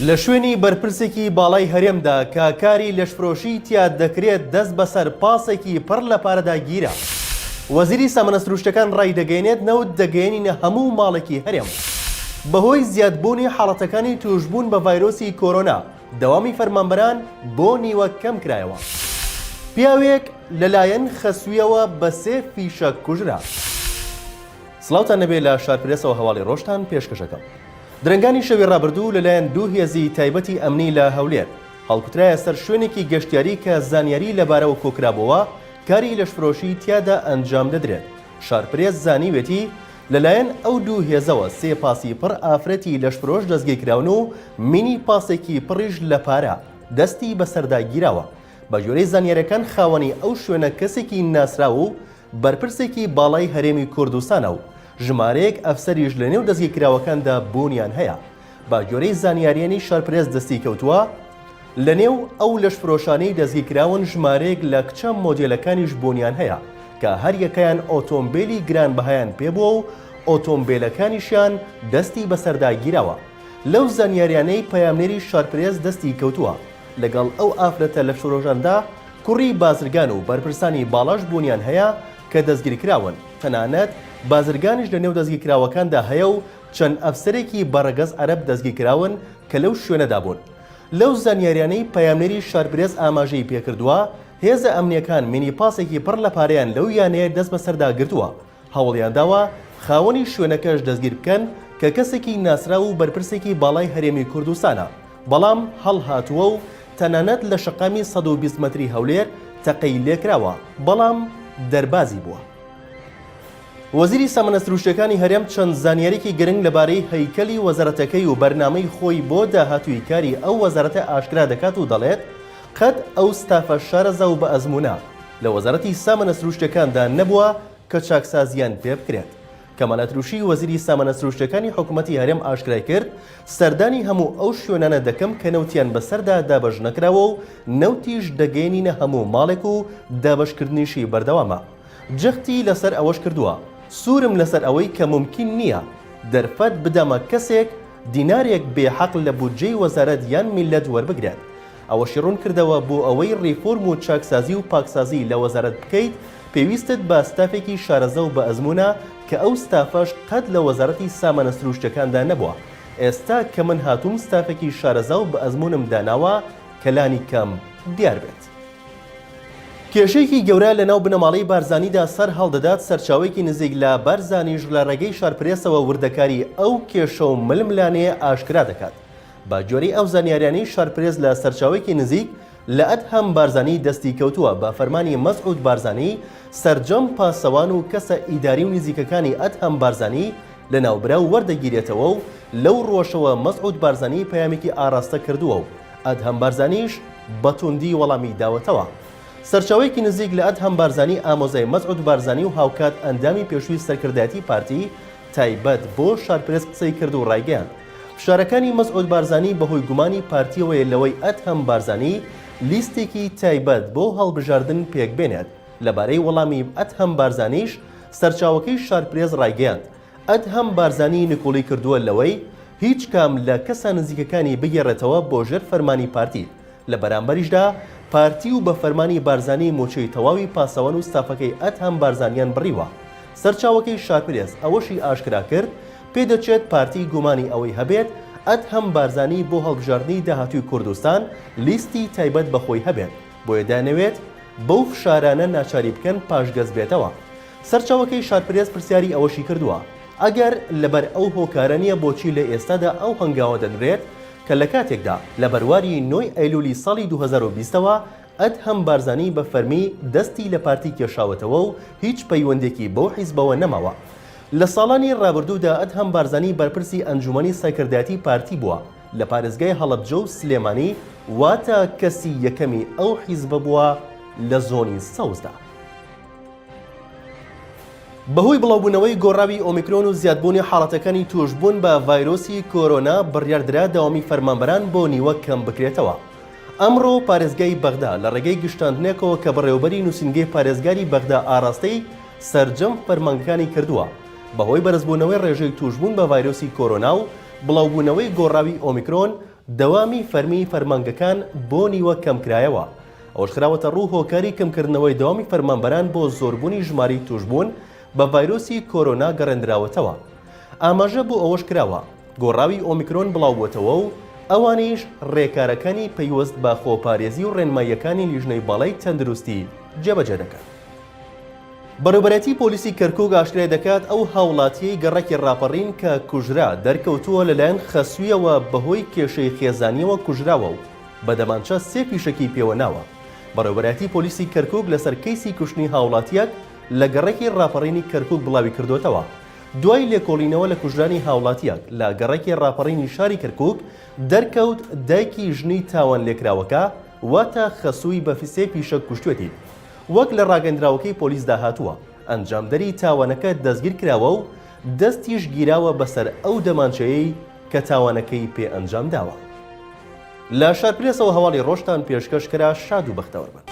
لە شوێنی بەرپرسێکی باڵای هەرێمدا کە کاری لەشفرۆشی تیا دەکرێت دەست بەسەر پاسێکی پڕ لە پارەدا گیرا. وەزیری سامانە سروشتەکان ڕایدەگەیەنێت نەوت دەگەیەنینە هەموو ماڵێکی هەرێم. بەهۆی زیادبوونی حاڵەتەکانی تووشبوون بە ڤایرۆسی کۆرۆنا دەوامی فەرمانبەران بۆ نیوە کەمکرایەوە. پیاوێک لەلایەن خەسوویەوە بە سێ فیشەک کوژرا. سڵاوتان لێبێ لە شارپرێسەوە هەواڵی ڕۆژتان پێشکەشەکەم. درەنگانی شەوی ڕابردوو لەلایەن دوو هێزی تایبەتی ئەمنی لە هەولێر هەڵکوترایە سەر شوێنێکی گەشتیاری کە زانیاری لەبارەوە کۆکرابۆوە کاری لەشفرۆشی تیادا ئەنجام دەدرێت. شارپرێس زانیوێتی لەلایەن ئەو دوو هێزەوە سێ پاسی پڕ ئافرەتی لەشفرۆش دەستگیرکراون و مینی پاسێکی پڕیش لە پارە دەستی بەسەردا گیراوە. بەگوێرەی زانیاریەکان خاوەنی ئەو شوێنە کەسێکی ناسراو و بەرپرسێکی باڵای هەرێمی کوردستانە و ژمارەیەک ئەفسەریش لەنێو دەستگیرکراوەکاندا بوونیان هەیە. بەگوێرەی زانیاریانی شارپرێس دەستی کەوتووە، لەنێو ئەو لەشفرۆشانەی دەستگیرکراون ژمارەیەک لە کچە مۆدێلەکانیش بوونیان هەیە کە هەریەکەیان ئۆتۆمبێلی گرانبەهایان پێبووە و ئۆتۆمبێلەکانیشیان دەستی بەسەردا گیراوە. لەو زانیاریانەی پەیامنێری شارپرێس دەستی کەوتووە، لەگەڵ ئەو ئافرەتە لەشفرۆشاندا کوڕی بازرگان و بەرپرسانی باڵاش بوونیان هەیە کە دەستگیرکراون، تەنانەت بازرگانیش لەنێو دەستگیرکراوەکاندا هەیە و چەند ئەفسەرێکی بە ڕەگەز عەرەب دەستگیرکراون کە لەو شوێنەدا بوون. لەو زانیاریانەی پەیامنێری شارپرێس ئاماژەی پێکردووە، هێزە ئەمنییەکان مینی پاسێکی پڕ لە پارەیان لەو یانەیە دەستبەسەردا گرتووە، هەوڵیانداوە خاوەنی شوێنەکەش دەستگیر بکەن کە کەسێکی ناسراو و بەرپرسێکی باڵای هەرێمی کوردستانە، بەڵام هەڵهاتووە و تەنانەت لە شەقامی 120 مەتری هەولێر تەقەی لێکراوە، بەڵام دەربازی بووە. وەزیری سامانە سروشتیەکانی هەرێم چەند زانیاریکی گرنگ لەبارەی هەیکەلی وەزارەتەکەی و بەرنامەی خۆی بۆ داهاتووی کاری ئەو وەزارەتە ئاشکرا دەکات و دەڵێت، قەت ئەو ستافە شارەزا و بەئەزموونە لە وەزارەتی سامانە سروشتیەکاندا نەبووە کە چاکسازییان پێبکرێت. کەمال ئەتروشی وەزیری سامانە سروشتیەکانی حکومەتی هەرێم ئاشکرای کرد، سەردانی هەموو ئەو شوێنانە دەکەم کە نەوتیان بەسەردا دابەش نەکراوە و نەوتیش دەگەیەنینە هەموو ماڵێک و دابەشکردنیشی بەردەوامە. جەختی لەسەر ئەوەش کردووە، سوورم لەسەر ئەوەی کە مومکین نییە دەرفەت بدەمە کەسێک دینارێک بێ حەق لە بودجەی وەزارەت یان میللەت وەربگرێت. ئەوەشی ڕوونکردەوە، بۆ ئەوەی ڕیفۆرم و چاکسازی و پاکسازی لە وەزارەت بکەیت، پێویستت بە ستافێکی شارەزا و بەئەزموونە کە ئەو ستافەش قەت لە وەزارەتی سامانە سروشتیەکاندا نەبووە، ئێستا کە من هاتووم ستافێکی شارەزا و بەئەزموونم داناوە کە لانی کەم دیار بێت. کێشەیەکی گەورە لەناو بنەماڵەی بارزانیدا سەر هەڵدەدات، سەرچاوەیەکی نزیک لە بارزانیش لە ڕێگەی شارپرێسەوە وردەکاری ئەو کێشە و ململانێیە ئاشکرا دەکات. بە گوێرەی ئەو زانیاریانەی شارپرێس لە سەرچاوەیەکی نزیک لە ئەدهەم بارزانی دەستی کەوتووە، بە فەرمانی مەسعود بارزانی سەرجەم پاسەوان و کەسە ئیداری و نزیکەکانی ئەدهەم بارزانی لە ناوبراو وەردەگیرێتەوە و لەو ڕووەشەوە مەسعود بارزانی پەیامێکی ئاراستە کردووە و ئەدهەم بارزانیش بە توندی وەڵامی داوەتەوە. سەرچاوەیەکی نزیک لە ئەدهەم بارزانی ئامۆزای مەسعود بارزانی و هاوکات ئەندامی پێشووی سەرکردایەتی پارتی تایبەت بۆ شارپرێس قسەی کرد و ڕایگەیاند، فشارەکانی مەسعود بارزانی بەهۆی گومانی پارتییەوەیە لەوەی ئەدهەم بارزانی لیستێکی تایبەت بۆ هەڵبژاردن پێکبێنێت، لەبارەی وەڵامی ئەدهەم بارزانیش سەرچاوەکەی شارپرێس ڕایگەیاند، ئەدهەم بارزانی نکوڵی کردووە لەوەی هیچ کام لە کەسە نزیکەکانی بگێڕێتەوە بۆ ژێر فەرمانی پارتی، لە بەرامبەریشدا پارتی و بە فەرمانی بارزانی موچەی تەواوی پاسەوان و ستافەکەی ئەدهەم بارزانیان بڕیوە. سەرچاوەکەی شارپرێس ئەوەشی ئاشکرا کرد، پێدەچێت پارتی گومانی ئەوەی هەبێت ئەدهەم بارزانی بۆ هەڵبژاردنی داهاتووی کوردستان لیستی تایبەت بە خۆی هەبێت، بۆیە دەیانەوێت بەو فشارانە ناچاری بکەن پاشگەز بێتەوە. سەرچاوەکەی شارپرێس پرسیاری ئەوەشی کردووە، ئەگەر لەبەر ئەو هۆکارە نییە بۆچی لە ئێستادا ئەو هەنگاوە دەنرێت کە لە کاتێکدا لە بەرواری نۆی ئەیلولی ساڵی 2020 ەوە ئەدهەم بارزانی بە فەرمی دەستی لە پارتی کێشاوەتەوە و هیچ پەیوەندێکی بەو حیزبەوە نەماوە. لە ساڵانی ڕابردوودا ئەدهەم بارزانی بەرپرسی ئەنجومەنی سەرکردایەتی پارتی بووە لە پارێزگای هەڵەبجە و سلێمانی واتە کەسی یەکەمی ئەو حیزبە بووە لە زۆنی سەوزدا. بەهۆی بڵاوبوونەوەی گۆڕاوی ئۆمیکرۆن و زیادبوونی حاڵەتەکانی تووشبوون بە ڤایرۆسی کۆرۆنا بڕیاردرا دەوامی فەرمانبەران بۆ نیوە کەمبکرێتەوە. ئەمڕۆ پارێزگای بەغدا لە ڕێگەی گشتاندنێکەوە کە بەڕێوەبەری نووسینگەی پارێزگاری بەغدا ئاراستەی سەرجەم فەرمانگەکانی کردووە بەهۆی بەرزبوونەوەی ڕێژەی تووشبوون بە ڤایرۆسی کۆرۆنا و بڵاوبوونەوەی گۆڕاوی ئۆمیکرۆن. دەوامی فەرمی فەرمانگەکان بۆ نیوە کەمکرایەوە. ئەوەش خراوەتەڕوو هۆکاری کەمکردنەوەی دەوامی فەرمانبەران بۆ زۆربوونی ژمارەی تووشبوون بە ڤایرۆسی کۆرۆنا گەڕێندراوەتەوە. ئاماژە بۆ ئەوەش کراوە، گۆڕاوی ئۆمیکرۆن بڵاوبووەتەوە و ئەوانیش رێکارەکانی پەیوەست بە خۆپارێزی و رێنماییەکانی لیژنەی باڵای تەندروستی جێبەجێ دەکەن. بەڕێوبەرایەتی پۆلیسی کەرکوک ئاشکرای دەکات، ئەو هاوڵاتییەی گەڕەکی ڕاپەڕین کە کوژرا، دەرکەوتووە لەلایەن خەسوویەوە بەهۆی کێشەی خێزانییەوە کوژراوە و بە دەمانچە سێ فیشەکی پێوە ناوە. بەڕێوبەرایەتی پۆلیسی کەرکوک لەسەر کەیسی کوشتنی هاوڵاتییەک لە گەڕەکی ڕاپەڕینی کەرکوک بڵاویکردۆتەوە، دوای لێکۆڵینەوە لە کوژرانی هاوڵاتییەک لە گەڕەکی ڕاپەڕینی شاری کەرکوک، دەرکەوت دایکی ژنی تاوانلێکراوەکە، واتە خەسووی بە سێ فیشەک کوشتوێتی. وەک لە ڕاگەندراوەکەی پۆلیسدا هاتووە، ئەنجامدەری تاوانەکە دەستگیرکراوە و دەستیش گیراوە بەسەر ئەو دەمانچەیەی کە تاوانەکەی پێ ئەنجامداوە. لە شارپرێسەوە هەواڵی ڕۆژتان پێشکەش کرا، شاد و بەختەوەر بن.